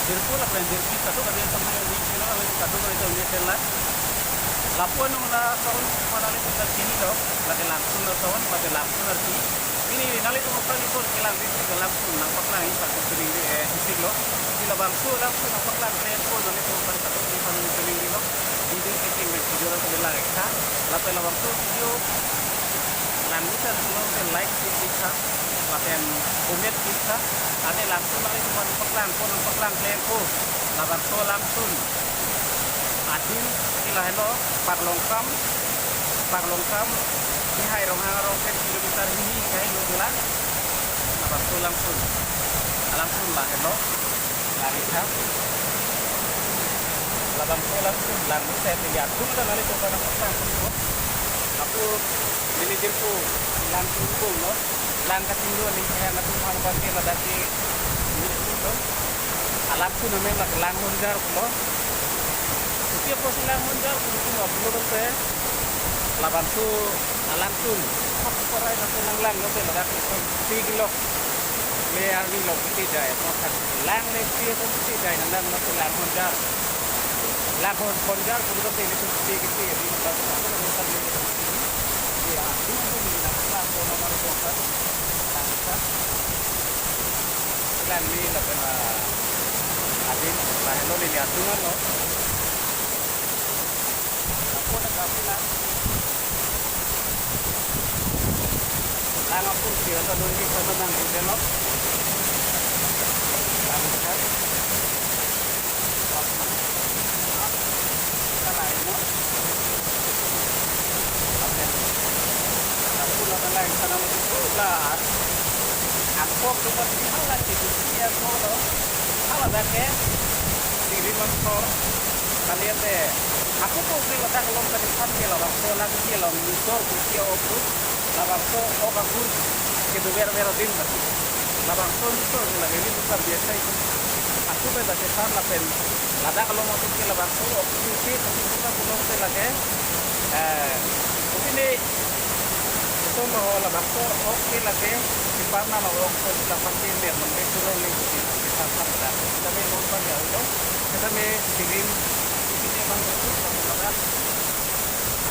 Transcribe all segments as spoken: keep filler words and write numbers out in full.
Jirpo lapen jirpi kadokave atum neli channel, kadokave atum neli channel. Lapu anung la sound mana le kita chini lo, lake Langsun lo sound, lake Langsun arti. Pini nanglitum aphan isi kelang di, Langsun nangpaklang isi satu piling di, eh, isi lo. Di labangso Langsun nangpaklang klempo nanglitum aphan satu piling di lo. Video setting, video lo kelang ekta. Lapen labangso video langdun pulote like, share, subscribe. Lapen comment klemkit tha. Ane Langsun nanglitum aphan paklang, ko nangpaklang klempo. Labangso Langsun. Adim ke lahelo, Parlongkam, Parlongkam, Nihai Ronghang arong ten kilometer hini kahelo dolang. Labangso Langsun. Langsun lahelo. Langitha. Labangso Langsun, Langsun saya pilih atum dan nanglitum aphan paklang. Aku manager ko Langsun ko, no? Lang kachinglu aning kaya na tum hang bangke ladak ke ini tum. Alam tu namanya lak Lang Honjar pulo. Setiap pos Lang Honjar pulo tu nggak perlu kan pe. Labangso Langsun. Aku parai na tum lang lang nanti ladak ke tum tigilok. Le arni lok kiti jai. Mau tak lang le pi tum kiti jai nang lang na tum Lang Honjar. Lang Hon Honjar pulo tu ini tum tigiti. Ini tum tigiti. Iya, ini tum ini nak lang tum mana tum kan. Langsun. Langsun lapen, ah, adim lahelo neli atum lo. Apo na kapi na. Lang apo si hono nungki hono nang hotel lo. Langsun. Kali ate, aku ko kri ladak along tadi kan ke labangso lang ke along nisor ke opu. Labangso ok akur kedo ver ver adim tadi. Labangso nisor ke lake ini bukan biasa itu. Aku pen tadi san lapen ladak along atum ke labangso ok sisi tapi bukan pulote lake, eh, ini itu lo labangso ok ke lake si parna lo ok ke lapan ke mer nang ke pulo le ke sa sa ladak. Tapi mau pan ya ulo. Kita me sirin ini bang itu ladak.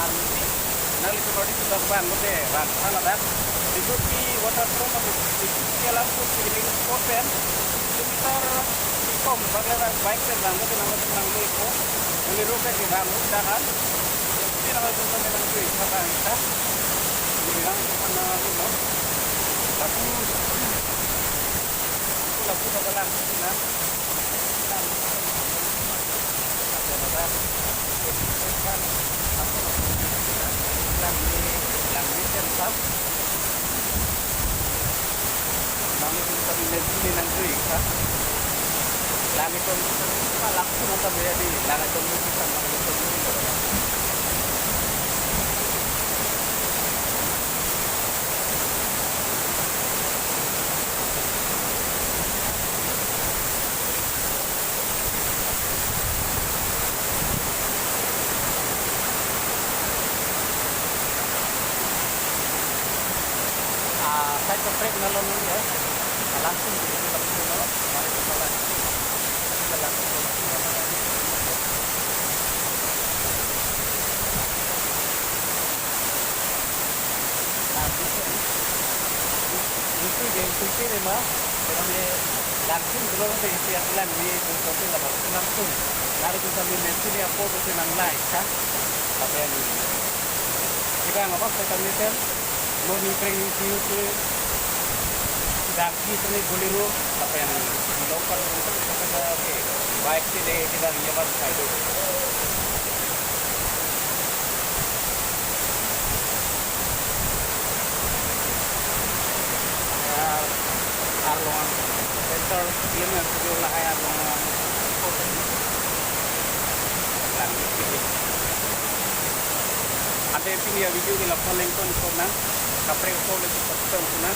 Arni, nanglitum arni sudah bang, mute bang, sana bang. Diphu waterfall, mute Diphu ke Langsun ke Langsun spot pen. Sekitar kom, bang lewat bike pen bang, mute nanglitum nang lui ko. Bolero pen ke bang, udah kan. Ini nanglitum kami nang lui, kata kita. Ini bang, mana itu, no? Lapu, lapu, lapu, lapu, lapu, lapu. Ah, side kaprek nalo nung ya. Langsun di sini tapi nalo, mari kita langsun. Kita langsun. Nah, bisa nih. Itu dia, itu dia mah. Kami Langsun dulu nanti isi atulan di Bungkoti lah baru Langsun. Nanglitum kami mention ya apa tuh nang naik kan? Tapi yang ini. Kita nggak apa-apa, kita mention. Morning train isi itu. Daki itu nih Bolero. Tapi yang lokal itu kita, oke. Baik sih deh, kita nyaman saya itu. Arlong center, dia mah studio lah kayak Arlong. Ante pini ya video ke lapu lengkon kona, kaprek ko le kita kona.